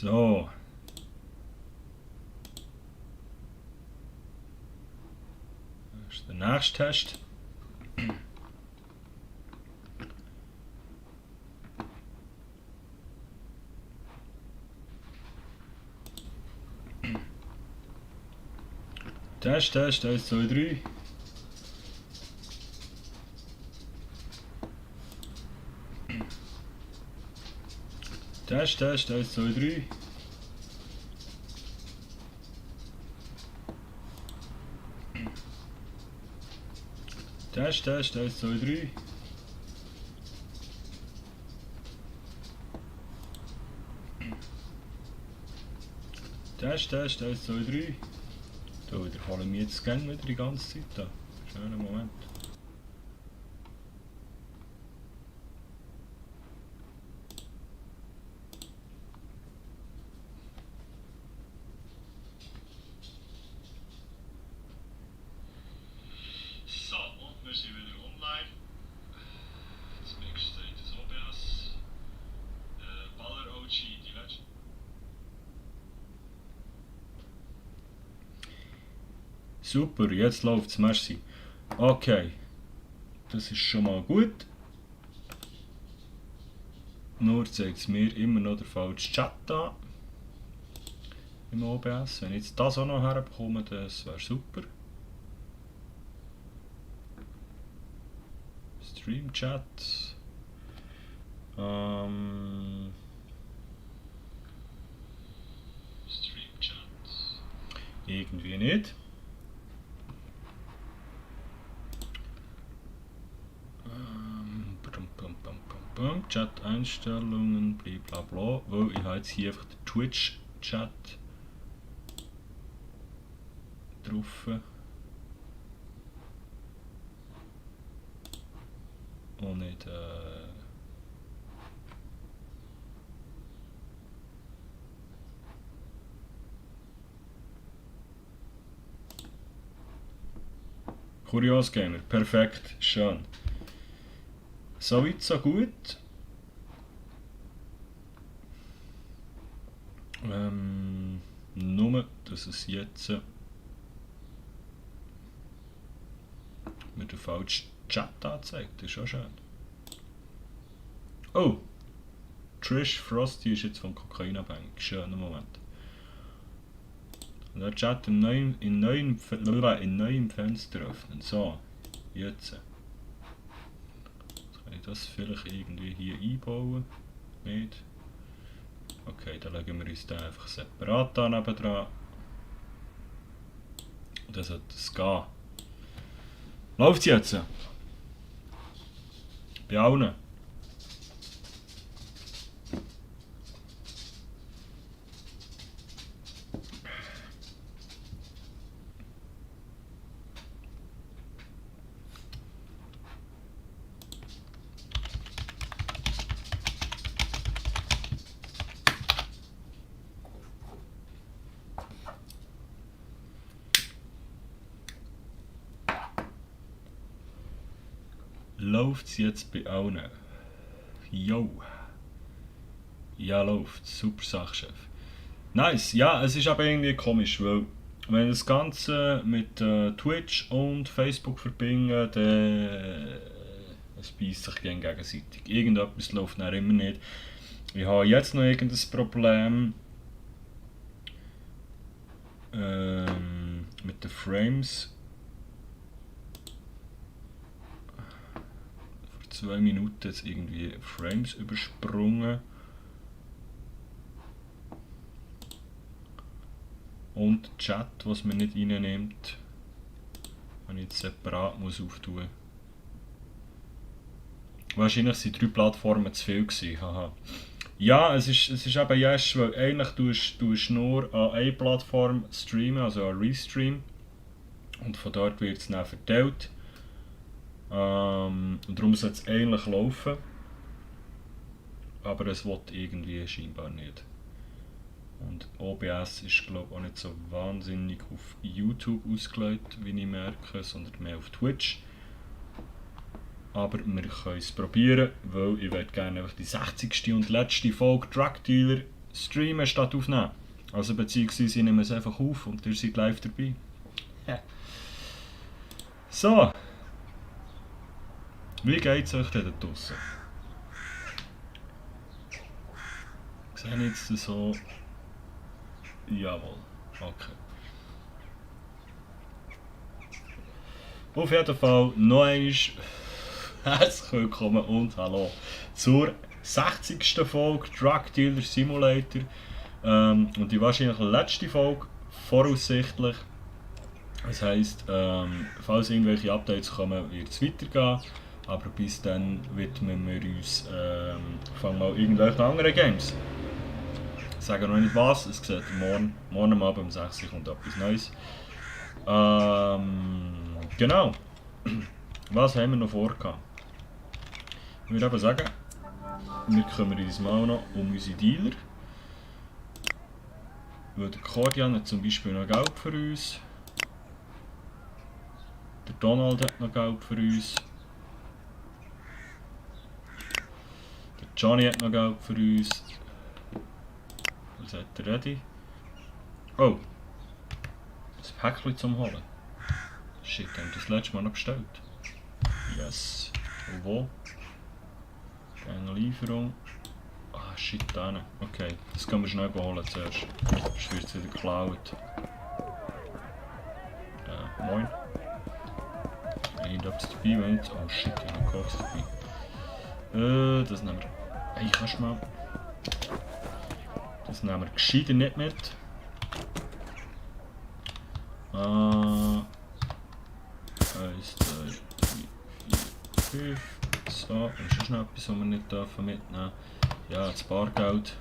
So. Das ist der nächste Test. Test, 1, 2, 3. Test, 1, 2, 3. Test, 1, 2, 3. Test, 1, 2, 3. Da wiederholen wir jetzt gerne wieder die ganze Zeit. Da. Schöner Moment. So, und wir sind wieder online. Das nächste ist das OBS. Baller OG, die letzte. Super, jetzt läuft's, merci. Okay, das ist schon mal gut. Nur zeigt es mir immer noch den falschen Chat an. Im OBS. Wenn ich jetzt das auch noch herbekomme, das wäre super. Stream Chat. Stream Chat. Irgendwie nicht. Chat-Einstellungen, blablabla. Weil ich habe jetzt hier einfach den Twitch-Chat drauf. Und nicht Kurios Gamer, perfekt, schön. So weit, so gut. Nur, dass es jetzt mir den falschen Chat anzeigt, das ist auch schön. Oh! Trish Frosty ist jetzt von Kokain abhängig. Schöner Moment. Und der Chat in neuem Fenster öffnen. So, jetzt. Kann ich das vielleicht irgendwie hier einbauen? Nicht? Okay, dann legen wir uns den einfach separat da nebendran. Und dann sollte es gehen. Läuft's jetzt? Bei allen? Läuft's jetzt bei allen? Jo. Ja, läuft. Super Sachchef. Nice. Ja, es ist aber irgendwie komisch, weil wenn das Ganze mit Twitch und Facebook verbinde, dann es beißt sich gegen gegenseitig. Irgendetwas läuft dann immer nicht. Ich habe jetzt noch irgendein Problem mit den Frames. Vor 2 Minuten jetzt irgendwie Frames übersprungen. Und Chat, was man nicht reinnimmt, wenn ich jetzt separat muss auftun. Wahrscheinlich waren 3 Plattformen zu viel gewesen. Haha. Ja, es ist eben yes, weil eigentlich tust nur an eine Plattform streamen, also an Restream. Und von dort wird es dann verteilt. Und darum soll es eigentlich laufen. Aber es will irgendwie scheinbar nicht. Und OBS ist glaube ich auch nicht so wahnsinnig auf YouTube ausgelegt, wie ich merke, sondern mehr auf Twitch. Aber wir können es probieren, weil ich würde gerne einfach die 60. und letzte Folge Drug Dealer streamen statt aufnehmen. Also beziehungsweise ich nehme es einfach auf und ihr seid live dabei. Ja. So. Wie geht es euch denn da draussen? Sehe ich jetzt so... Jawohl. Okay. Auf jeden Fall noch einmal herzlich willkommen und hallo zur 60. Folge Drug Dealer Simulator. Und die wahrscheinlich letzte Folge, voraussichtlich. Das heisst, falls irgendwelche Updates kommen, wird es weitergehen. Aber bis dann widmen wir uns fangen mal irgendwelche anderen Games. Ich sage noch nicht was, es sieht morgen am Abend um 6 Uhr kommt etwas Neues. Genau. Was haben wir noch vor? Ich würde eben sagen, wir kümmern uns mal noch um unsere Dealer. Weil der Cordian hat zum Beispiel noch Geld für uns. Der Donald hat noch Geld für uns. Der Johnny hat noch Geld für uns. Was hat er ready? Oh! Das Päckchen zum Holen. Shit, haben wir das letzte Mal noch bestellt. Yes. Und wo? Eine Lieferung. Ah, shit, da hinten. Okay, das können wir schnell holen zuerst. Sonst wird es wieder geklaut. Moin. Irgendetwas dabei, wenn nicht. Oh shit, ich habe noch Koks dabei. Das nehmen wir. Hey, kannst du mal. Das nehmen wir gescheiter nicht mit. 1, 2, 3, 4, 5. So, und ist noch etwas, was wir nicht mitnehmen dürfen. Ja, das Bargeld.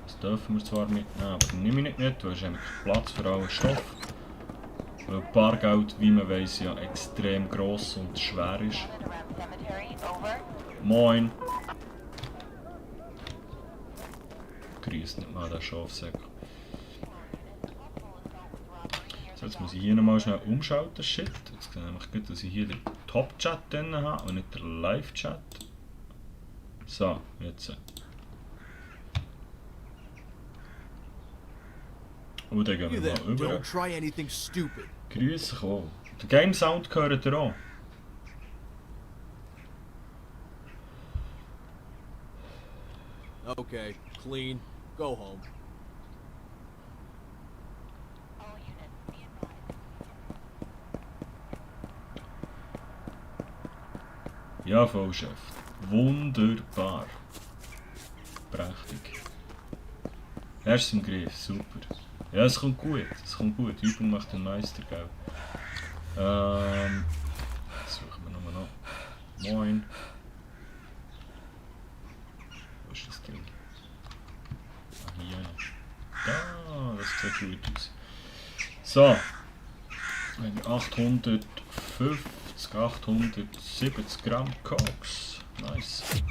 Das dürfen wir zwar mitnehmen, aber das nehme ich nicht mit, weil es nämlich Platz für allen Stoff. Weil Bargeld, wie man weiss, ja extrem gross und schwer ist. Moin! Grüß nicht mal den Schafsäckel. So, jetzt muss ich hier nochmal schnell umschalten, shit. Jetzt sehe ich nämlich gut, dass ich hier den Top-Chat drin habe und nicht den Live-Chat. So, jetzt. Und dann gehen wir mal über. Grüß dich auch. Den Game-Sound gehört ihr auch. Okay, clean. Go home. Ja, voll, Chef. Wunderbar. Prächtig. Er ist im Griff, super. Ja, es kommt gut, es kommt gut. Übung macht den Meister, gell. Jetzt suchen wir nochmal noch. Moin. Wo ist das Ding? Ah, hier. Da, das sieht gut aus. So. Wenn wir 850, 870 Gramm Koks. Nice. Dann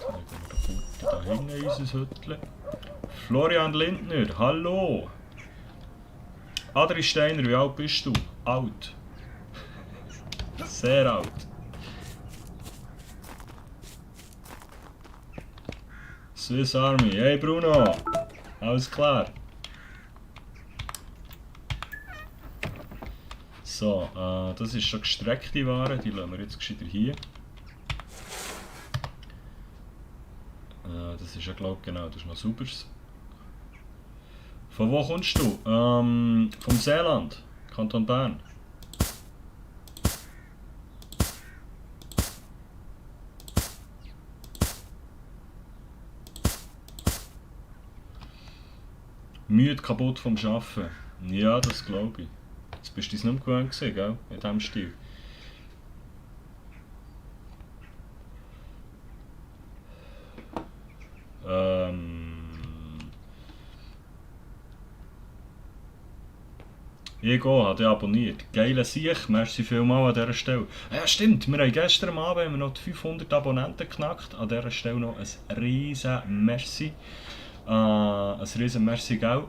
legen wir den Futter da hinten in unser Hütchen. Florian Lindner, hallo! Adri Steiner, wie alt bist du? Alt. Sehr alt. Swiss Army, hey Bruno! Alles klar? So, das ist schon gestreckte Ware, die lassen wir jetzt gescheiter hier. Das ist ja, glaube ich, genau, das ist noch sauberes. Von wo kommst du? Vom Seeland, Kanton Bern. Müde kaputt vom Arbeiten. Ja, das glaube ich. Jetzt bist du es nicht mehr gewöhnt gewesen, gell? In diesem Stil. Ego hat ja abonniert. Geile Sicht, merci vielmal an dieser Stelle. Ja stimmt, wir haben gestern Abend noch die 500 Abonnenten geknackt. An dieser Stelle noch ein riesen Merci. Ein riesen Merci, gell?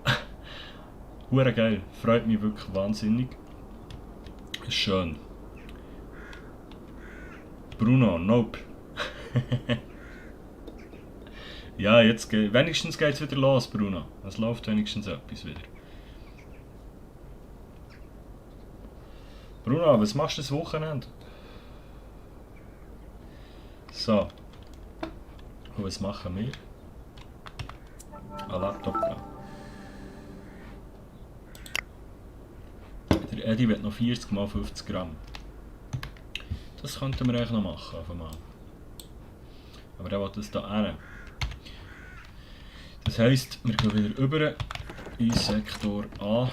Hure geil, freut mich wirklich wahnsinnig. Ist schön. Bruno, nope. Ja, jetzt wenigstens geht's wieder los, Bruno. Es läuft wenigstens etwas wieder. Bruno, was machst du das Wochenende? So. Und was machen wir? Ein Laptop gehen. Der Eddie will noch 40 x 50 Gramm. Das könnten wir eigentlich noch machen, auf einmal. Aber er will das hier hin. Das heisst, wir gehen wieder über in Sektor A.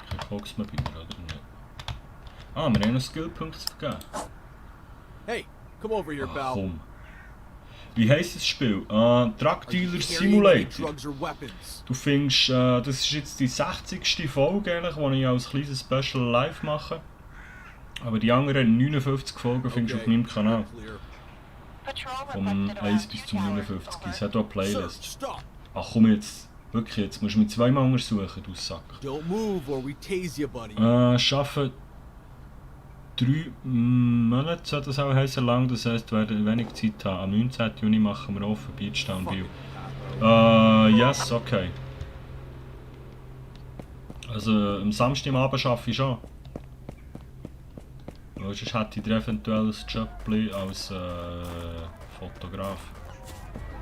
Kein Koks mehr bei mir, oder nicht? Ah, wir haben noch Skillpunkte zu vergeben. Hey, come over here, Ach, pal. komm. Wie heisst das Spiel? Drug Are Dealer you carrying any Simulator. drugs or weapons? Du findest, das ist jetzt die 60. Folge, eigentlich, die ich als kleines Special live mache. Aber die anderen 59 Folgen findest du auf meinem Kanal. Patrol Vom requested 1 around bis 2 zum towers. 59. Es Over. hat auch eine Sir, Playlist. stop! Ach komm jetzt. Wirklich, jetzt musst du mich zweimal untersuchen, du Sack. Don't move or we tase you, buddy. Arbeiten 3 Monate, soll das auch heißen, lang. Das heisst, wir werden wenig Zeit haben. Am 19. Juni machen wir offen Beachtown View. Yes, okay. Also am Samstagabend arbeite ich schon. Weil sonst hätte ich dir eventuell ein Job als Fotograf.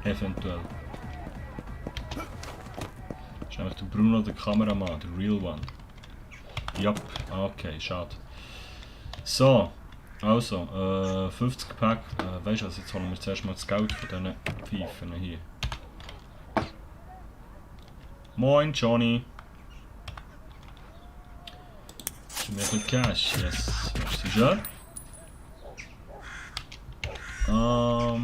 Eventuell. Das ist nämlich der Bruno, der Kameramann, der Real One. Jupp, okay, schade. So, also, 50 Pack. Weißt du was, jetzt holen wir zuerst mal das Geld von diesen Pfeifen hier. Moin Johnny. Hast du mir ein bisschen Cash? Yes. Merci schön. Der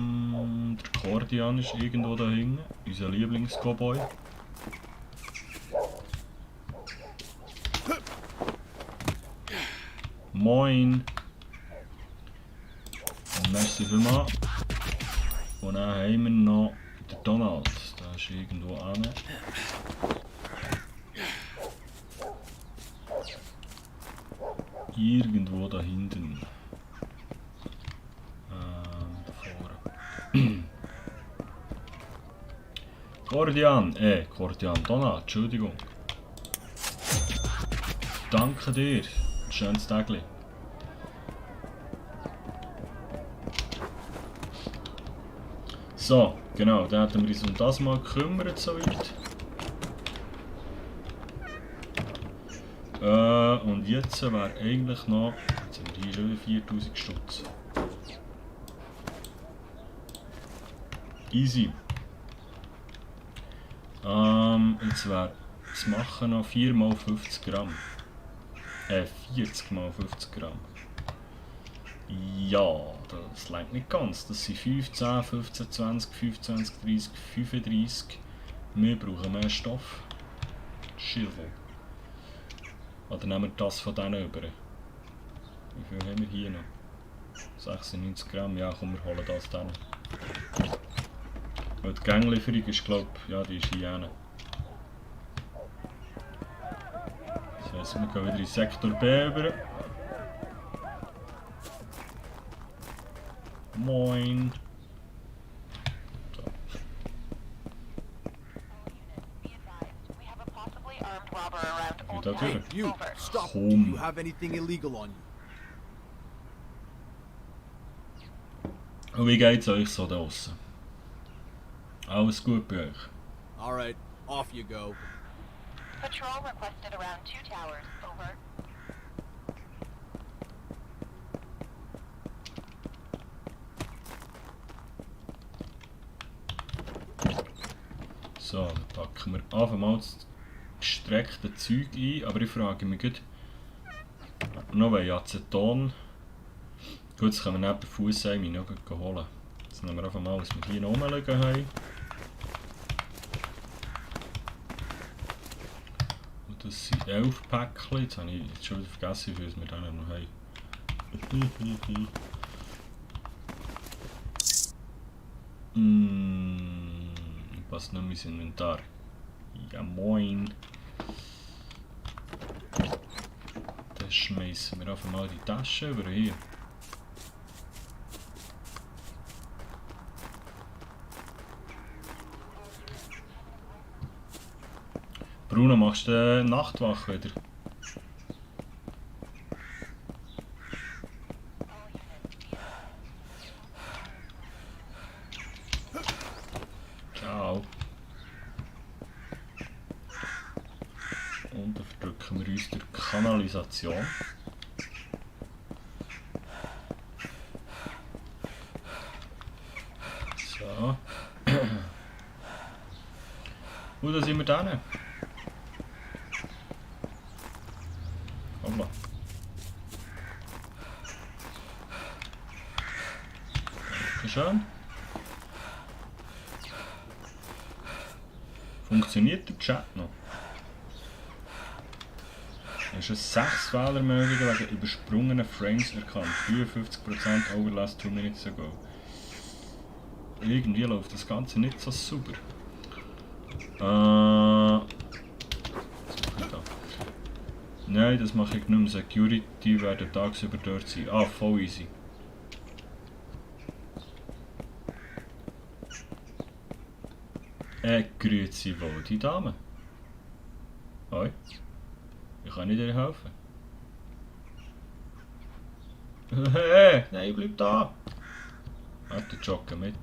Kordian ist irgendwo da hinten. Unser Lieblings-Cowboy. Moin. Merci vielmals. Und dann haben wir noch den Donald. Der ist irgendwo an. Irgendwo da hinten. Vorne. Kordian, Donald, Entschuldigung. Danke dir. Schönes Tagli. So, genau, dann hätten wir uns um das mal gekümmert, soweit. Und jetzt wäre eigentlich noch, jetzt haben wir hier schon 4000 Stutz. Easy. Jetzt wäre das Machen noch 4 x 50 Gramm. 40 x 50 Gramm. Ja, das reicht nicht ganz. Das sind 15, 15, 20, 25, 30, 35. Wir brauchen mehr Stoff. Schilfel. Oder nehmen wir das von denen über? Wie viel haben wir hier noch? 96 Gramm. Ja, komm, wir holen das dann. Weil die Ganglieferung ist, glaube ich, ja, die ist hier hinten. Das heisst, wir gehen wieder in Sektor B über. Moin. So. Be advised, we have a possibly armed robber around Old Geht auch Town. durch. You, Over. stop. Do Komm. you have anything illegal on you? Und wie geht's euch so da draussen? Alles gut bei euch? Alright, off you go. Patrol requested around 2 towers. Over. So, dann packen wir einfach mal das gestreckte Zeug ein, aber ich frage mich gut, noch ein Aceton. Gut, das können wir neben der Fußsäge noch holen. Jetzt nehmen wir einfach mal, was wir hier noch rumliegen haben. Und das sind 11 Päckchen. Jetzt habe ich schon wieder vergessen, wie viel wir da noch haben. Passt noch mein Inventar. Ja moin. Dann schmeißen wir einfach mal die Tasche über hier. Bruno, machst du Nachtwache wieder? Ciao. Und dann verdrücken wir uns durch die Kanalisation. So. Und dann sind wir da. Hoppla. Dankeschön. Funktioniert der Chat noch? Es ist 6 Fehlermeldungen wegen übersprungenen Frames erkannt. 54% Overlast 2 Minutes ago. Irgendwie läuft das Ganze nicht so super. Nein, das mache ich nicht mehr. Security werden tagsüber dort sein. Ah, voll easy. Grüezi wohl, die Dame. Hoi. Ich kann nicht dir helfen. Hey, nein, bleib da. Warte, joggen mit.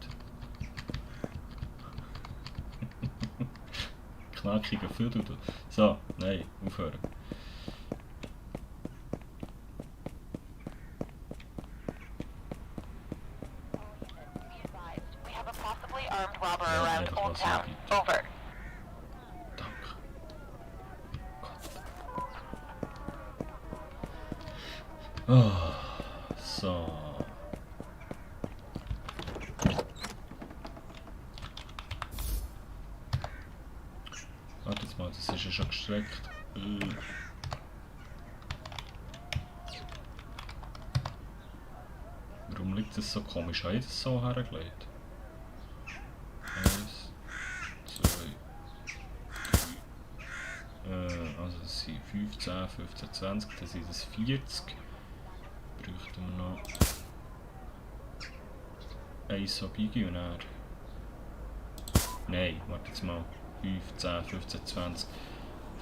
Knackiger Viertel. So, nein, aufhören. Be advised, we have a possibly armed robber Ja, around einfach Old was Town. ergibt. Over. Danke. Gott. Oh, so. Warte jetzt mal, das ist ja schon gestreckt. Warum liegt das so komisch? Habe ich das so hergelegt? 1, 2, also das sind 15, 15, 20, dann sind es 40. Bräuchten wir noch eins so Biggie und dann... Nein, warte jetzt mal. 15, 15, 20,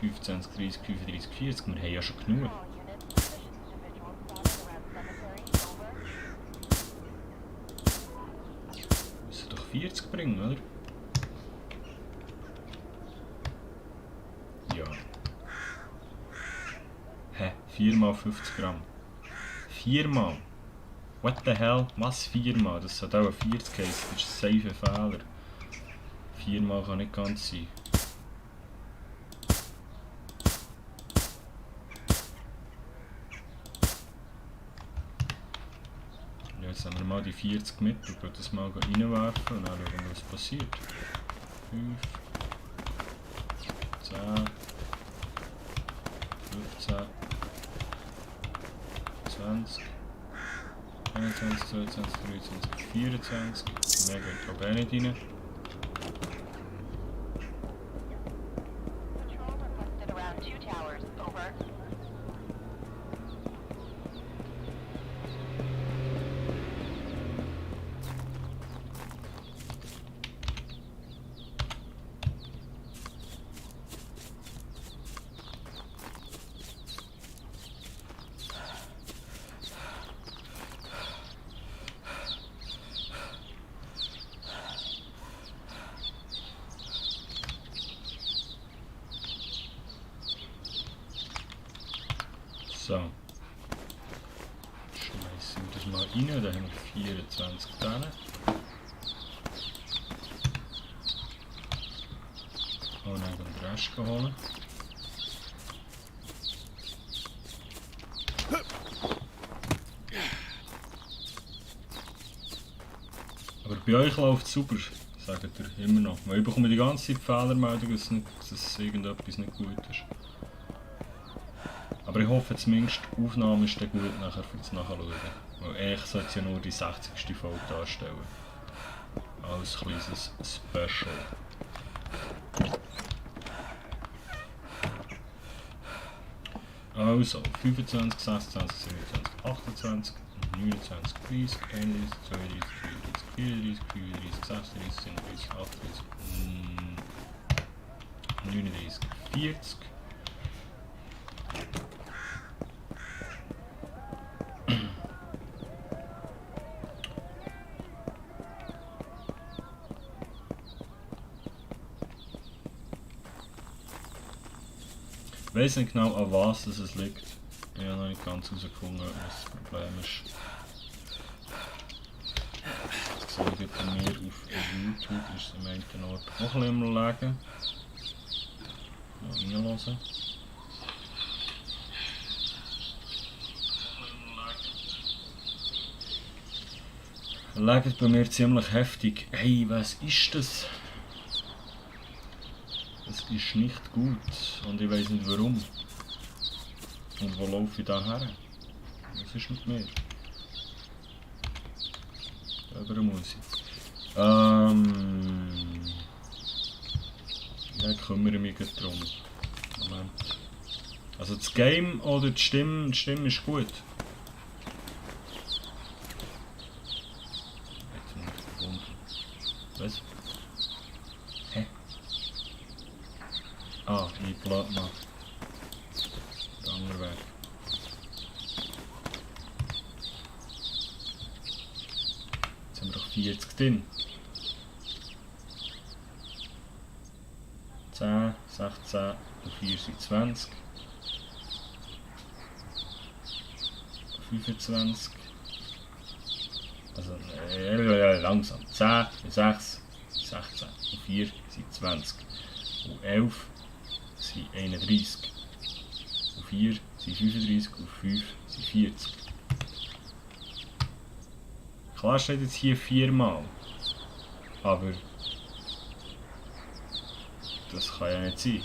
25, 30, 35, 40. Wir haben ja schon genug. All units, suspicious individual spotted around cemetery. Over. Wir müssen doch 40 bringen, oder? Ja. Hä? 4 mal 50 Gramm. 4 mal? What the hell? Was 4 mal? Das hat auch ein 40 heißen. Das ist ein safe Fehler. 4 mal kann nicht ganz sein. Ja, jetzt nehmen wir mal die 40 mit und gehen das mal reinwerfen und dann schauen wir, was passiert. 5, 10, 15, 20, 21, 22, 23, 24. Mehr geht glaube ich auch nicht rein. Patrol requested around 2 towers. Over. So. Schmeißen wir das mal rein, da haben wir 24 drin. Und dann den Rest holen. Aber bei euch läuft es super, sagt ihr immer noch. Weil ich bekomme die ganze Zeit Fehlermeldungen, dass irgendetwas nicht gut ist. Aber ich hoffe zumindest, die Aufnahme ist dann gut nachher für das Nachschauen. Weil eigentlich sollte es ja nur die 60. Folge darstellen. Als kleines Special. Also, 25, 26, 27, 28, 29, 30, 31, 32, 33, 34, 35, 36, 37, 38, 39, 40. Ich weiss nicht genau, an was es liegt. Ich habe noch nicht ganz herausgefunden, was das Problem ist. Das sehe ich bei mir auf YouTube, ist im einen Ort noch ein bisschen am Legen. Mal reinhören. Legt bei mir ziemlich heftig. Hey, was ist das? Es ist nicht gut und ich weiß nicht warum. Und wo laufe ich da her? Was ist mit mir? Über Musik. Ja, ich kümmere mich gleich drum. Moment. Also das Game oder die Stimme ist gut. Jetzt bin ich verwundert. Was? Hä? Ah, ich blöd mal. Der andere Weg. Jetzt haben wir doch 40 drin. 10, 16 und 4 sind 20. 25. Also, langsam. 10, 6, 16 und 4 sind 20. Und 11 sind 31. Und 4 sind 35 und 5 sind 40. Klar steht jetzt hier 4 Mal. Aber das kann ja nicht sein.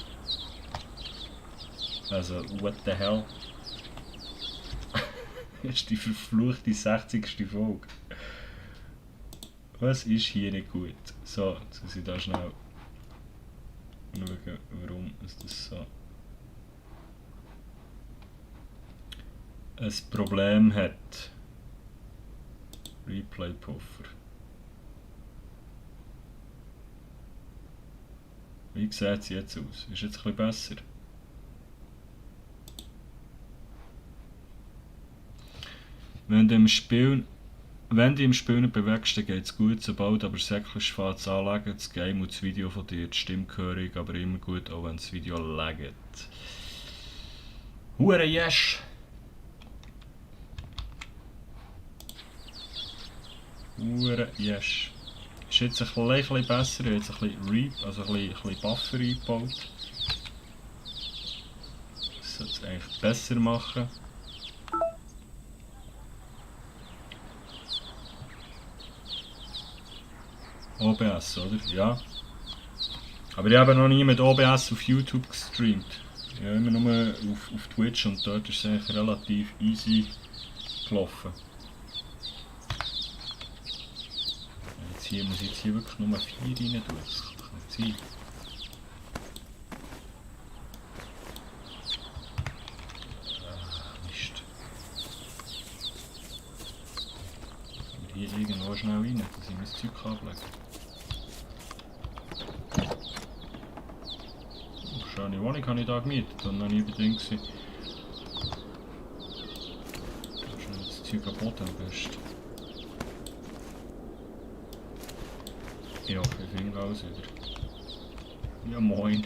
Also, what the hell? Das ist die verfluchte 60. Folge. Was ist hier nicht gut? So, jetzt muss ich da schnell schauen, warum ist das so ein Problem hat. Replay Puffer. Wie sieht es jetzt aus? Ist jetzt ein bisschen besser? Wenn du im Spiel nicht bewegst, dann geht es gut. Sobald aber säcklich fängt es anlegen, das Game und das Video von dir, die Stimme höre ich aber immer gut, auch wenn das Video laggt. Hure yes! Hure yes! Ist jetzt ein bisschen besser, jetzt ein bisschen Buffer eingebaut. Das sollte es eigentlich besser machen. OBS, oder? Ja. Aber ich habe noch nie mit OBS auf YouTube gestreamt. Ich habe immer nur auf Twitch und dort ist es eigentlich relativ easy gelaufen. Jetzt muss ich jetzt hier wirklich nur 4 rein tun. Das kann doch nicht sein. Mist. Kommen wir hier irgendwo schnell rein, dass ich mein Zeug ablege. Schöne Wohnung habe ich hier gemietet und noch nie bedingt gewesen. Da ist noch das Zeug am Boden am besten. Ja, ich finde alles wieder. Ja, moin.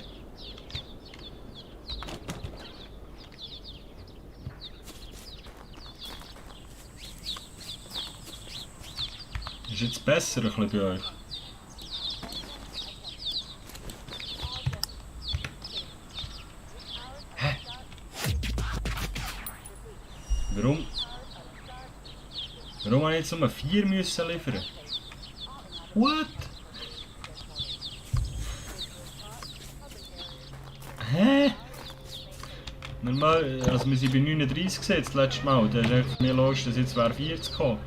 Ist jetzt besser ein bisschen bei euch? Hä? Warum habe ich jetzt nur 4 müssen liefern? What? Hä? Normal, also wir sind bei 39 gesetzt, das letzte Mal. Da ist echt mir logisch, dass jetzt 40 gekommen.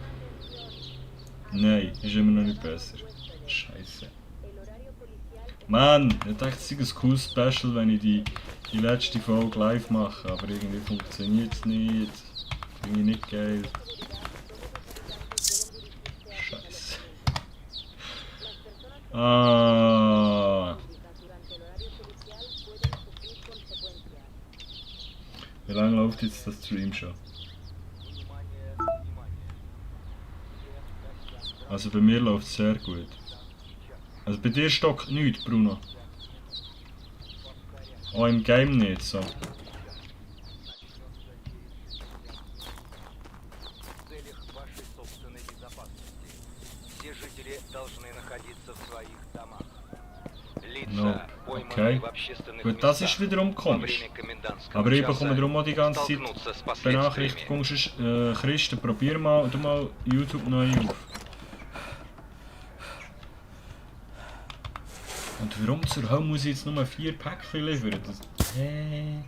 Nein, ist immer noch nicht besser. Scheiße. Mann, ich dachte, es sei ein cooles Special, wenn ich die letzte Folge live mache, aber irgendwie funktioniert es nicht. Finde ich nicht geil. Scheiße. Ah. Wie lange läuft jetzt das Stream schon? Also bei mir läuft es sehr gut. Also bei dir stockt nichts, Bruno. Auch im Game nicht so. В целях вашей собственной безопасности все жители должны находиться в своих домах. Лица, Nope. пойманные Okay. в общественных Gut, das местах ist wiederum во komisch. время комендантского Aber ich часа bekomme darum auch die ganze Zeit столкнутся с последствиями. Benachrichtigung, Christen, probier mal, du mal YouTube neu auf. Und warum zur Hölle muss ich jetzt nur 4 Päckchen liefern? Hä?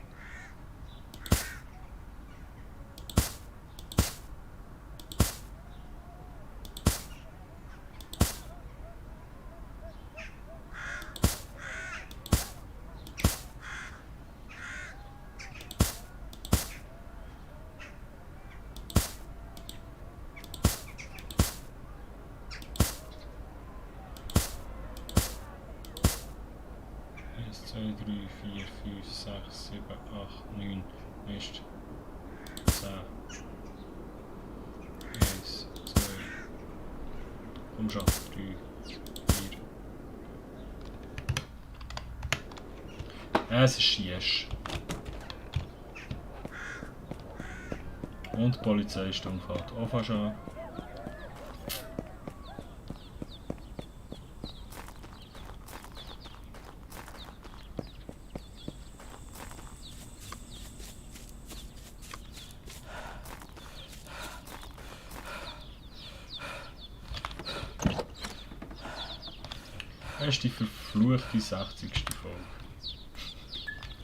Eins, 2, 3, 4, 5, 6, 7, 8, 9, Mist. 10. 1, 2. Komm schon. 3, 4. Es ist Yes. Und die Polizeistunde fährt auch fast an. Das ist die verfluchte 60. Folge.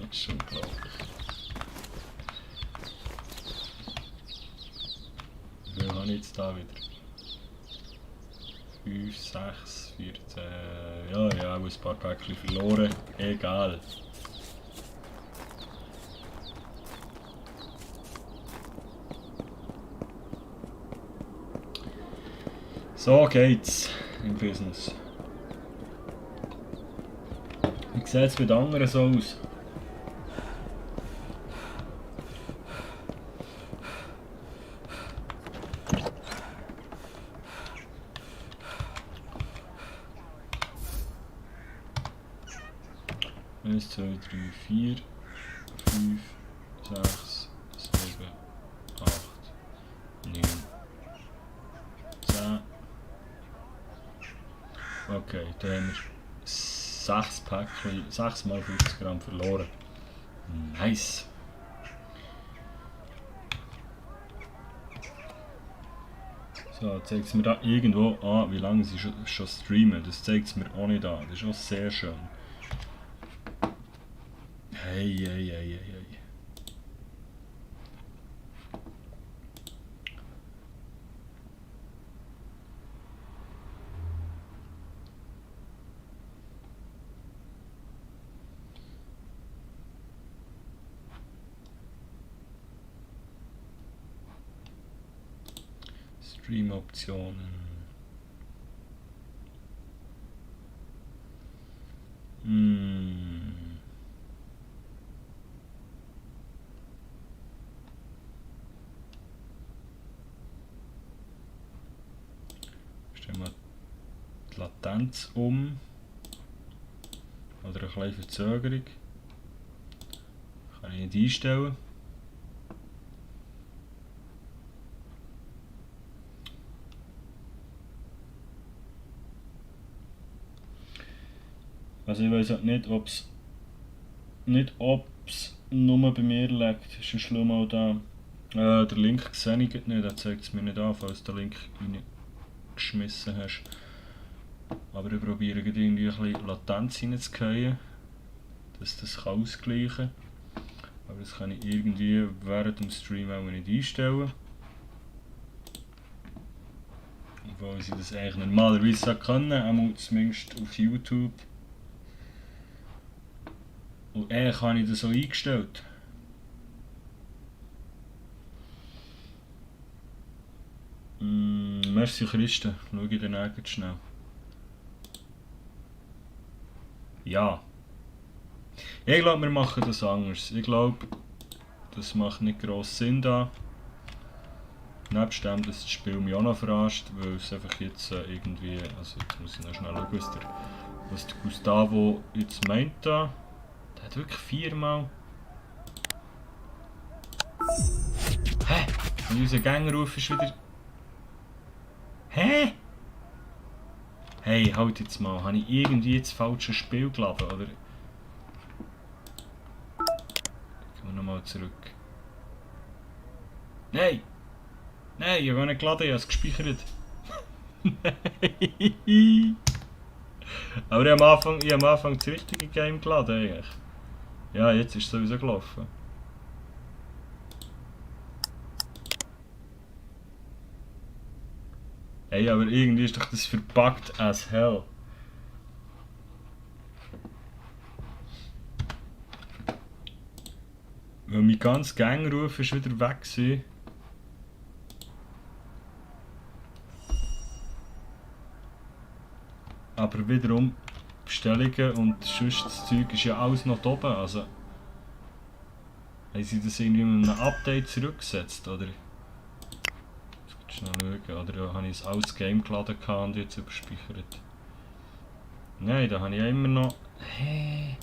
Das ist unglaublich. Wie viel habe ich jetzt da wieder? 5, 6, 14. Ja, ich habe ein paar Päckchen verloren. Egal. So geht's im Business. Wie sieht es bei den anderen so aus? Eins, 2, 3, 4, 5, 6, 7, 8, 9, 10. Okay, da haben wir 6 Päckchen, 6 mal 50 Gramm verloren. Nice! So, zeigt es mir da irgendwo an, wie lange sie schon streamen. Das zeigt es mir auch nicht an. Das ist auch sehr schön. Hey, hey, hey, hey, hey. Stream-Optionen. Stellen wir die Latenz um. Oder eine kleine Verzögerung. Kann ich nicht einstellen. Also ich weiß auch nicht, ob es nur bei mir liegt. Ist ein schlimm auch da. Der Link sehe ich nicht, der zeigt es mir nicht an, falls du den Link reingeschmissen hast. Aber ich probiere irgendwie ein bisschen Latenz reinzugehen, dass das ausgleichen kann. Aber das kann ich irgendwie während dem Stream auch nicht einstellen. Obwohl ich das eigentlich normalerweise können, auch zumindest auf YouTube. Und habe ich das so eingestellt. Merci Christen, schau ich dann auch schnell. Ja. Ich glaube, wir machen das anders. Ich glaube, das macht nicht gross Sinn da. Nebst dem, dass das Spiel mich auch noch verarscht, weil es einfach jetzt irgendwie... Also jetzt muss ich noch schnell schauen, was der Gustavo jetzt meint da. Der hat wirklich 4-mal... Hä? Und unser Gängerruf ist wieder... Hä? Hey, halt jetzt mal, habe ich irgendwie das falsche Spiel geladen, oder? Gehen wir nochmal zurück. Nein! Nein, ich habe nicht geladen, ich habe es gespeichert. Nein! Aber ich habe am Anfang das richtige Game geladen eigentlich. Ja, jetzt ist es sowieso gelaufen. Ey, aber irgendwie ist doch das verbuggt as hell. Weil mein ganzer Gangruf ist wieder weg gewesen. Aber wiederum Bestellungen und sonst das Zeug ist ja alles noch da oben. Also haben sie das irgendwie mit einem Update zurückgesetzt, oder? Schnell schauen, oder habe ich ein altes Game geladen und jetzt überspeichert? Nein, da habe ich ja immer noch... Hä?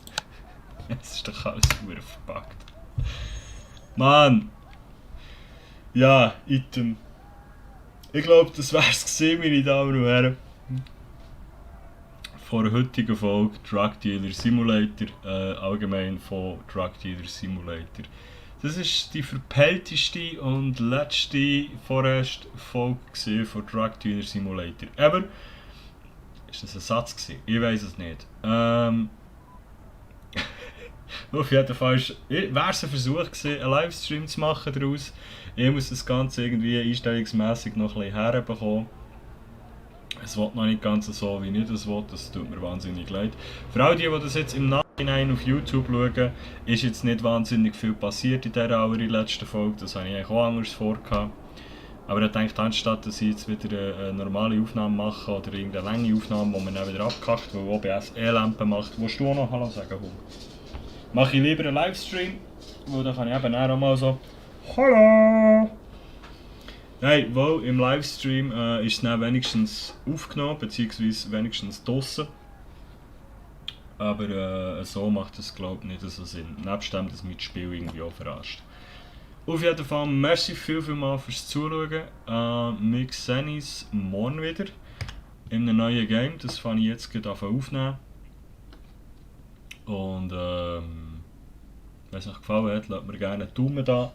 Es ist doch alles super verpackt. Mann! Ja, Item. Ich glaube, das wär's gewesen, meine Damen und Herren. Von der heutigen Folge Drug Dealer Simulator, allgemein von Drug Dealer Simulator. Das war die verpellteste und letzte vorerst Folge von Drug Dealer Simulator. Aber, ist das ein Satz gewesen? Ich weiß es nicht. Auf jeden Fall wäre es ein Versuch gewesen, einen Livestream zu machen daraus. Ich muss das Ganze irgendwie einstellungsmässig noch ein bisschen herbekommen. Es wird noch nicht ganz so, wie ich das will, das tut mir wahnsinnig leid. Für all die das jetzt im Nachhinein auf YouTube schauen, ist jetzt nicht wahnsinnig viel passiert in dieser allerletzten Folge, das habe ich eigentlich auch anders vorgehabt. Aber ich denke, anstatt dass ich jetzt wieder eine normale Aufnahme mache oder irgendeine lange Aufnahme, wo man dann wieder abkackt, weil OBS Lampen macht, willst du auch noch Hallo sagen, Hund? Mache ich lieber einen Livestream, weil dann kann ich eben auch mal so Hallo! Nein, weil im Livestream ist es dann wenigstens aufgenommen, beziehungsweise wenigstens draussen. Aber so macht es, glaube ich, nicht so Sinn. Nebst dem, dass mich das Spiel irgendwie auch verarscht. Auf jeden Fall, merci vielmals fürs Zuschauen. Wir sehen uns morgen wieder in einem neuen Game. Das fange ich jetzt gerade aufnehmen. Und wenn es euch gefallen hat, lasst mir gerne einen Daumen da.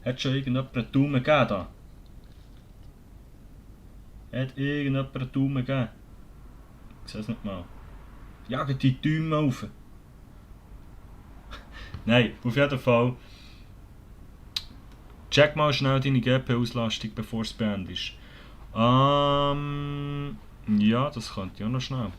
Hat schon irgendjemand einen Daumen gegeben da? Hat irgendjemand einen Daumen gegeben? Ich sehe es nicht mal. Jagen die Daumen auf! Nein, auf jeden Fall. Check mal schnell deine GP-Auslastung, bevor es beendet ist. Ja, das könnte ich auch noch schnell.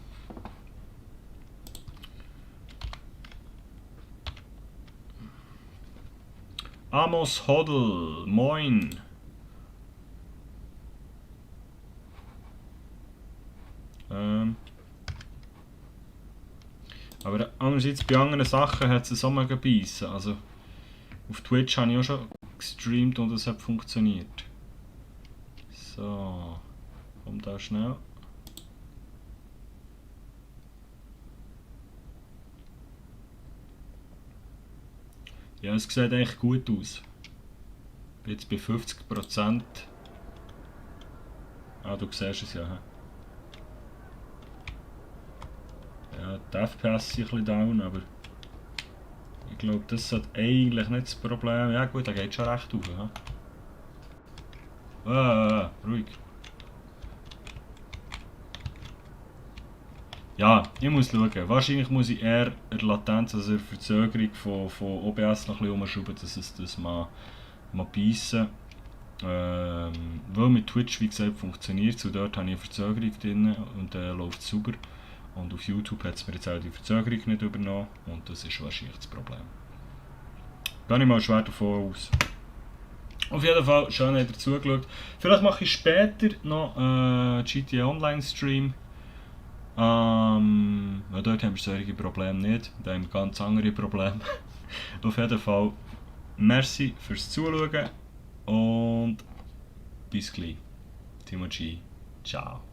Amos Hodl, moin! Aber andererseits bei anderen Sachen hat es so mega beißen. Also auf Twitch habe ich auch schon gestreamt und es hat funktioniert. So, komm da schnell. Ja, es sieht echt gut aus. Jetzt bei 50%. Ah, du siehst es ja. He? Ja, die FPS sind ein bisschen down, aber ich glaube, das sollte eigentlich nicht das Problem. Ja gut, da geht schon recht auf. Ruhig. Ja, ich muss schauen. Wahrscheinlich muss ich eher eine Latenz, also eine Verzögerung von OBS noch ein bisschen umschrauben, dass es das mal beißen. Weil mit Twitch, wie gesagt, funktioniert es und dort habe ich eine Verzögerung drin und läuft es sauber. Und auf YouTube hat es mir jetzt auch die Verzögerung nicht übernommen und das ist wahrscheinlich das Problem. Gehe ich mal schwer davon aus. Auf jeden Fall, schön, dass ihr zugeschaut. Vielleicht mache ich später noch einen GTA Online Stream. Weil dort haben wir solche Probleme nicht, da haben wir ganz andere Probleme. Auf jeden Fall, merci fürs Zuschauen und bis gleich. Timo G. Ciao.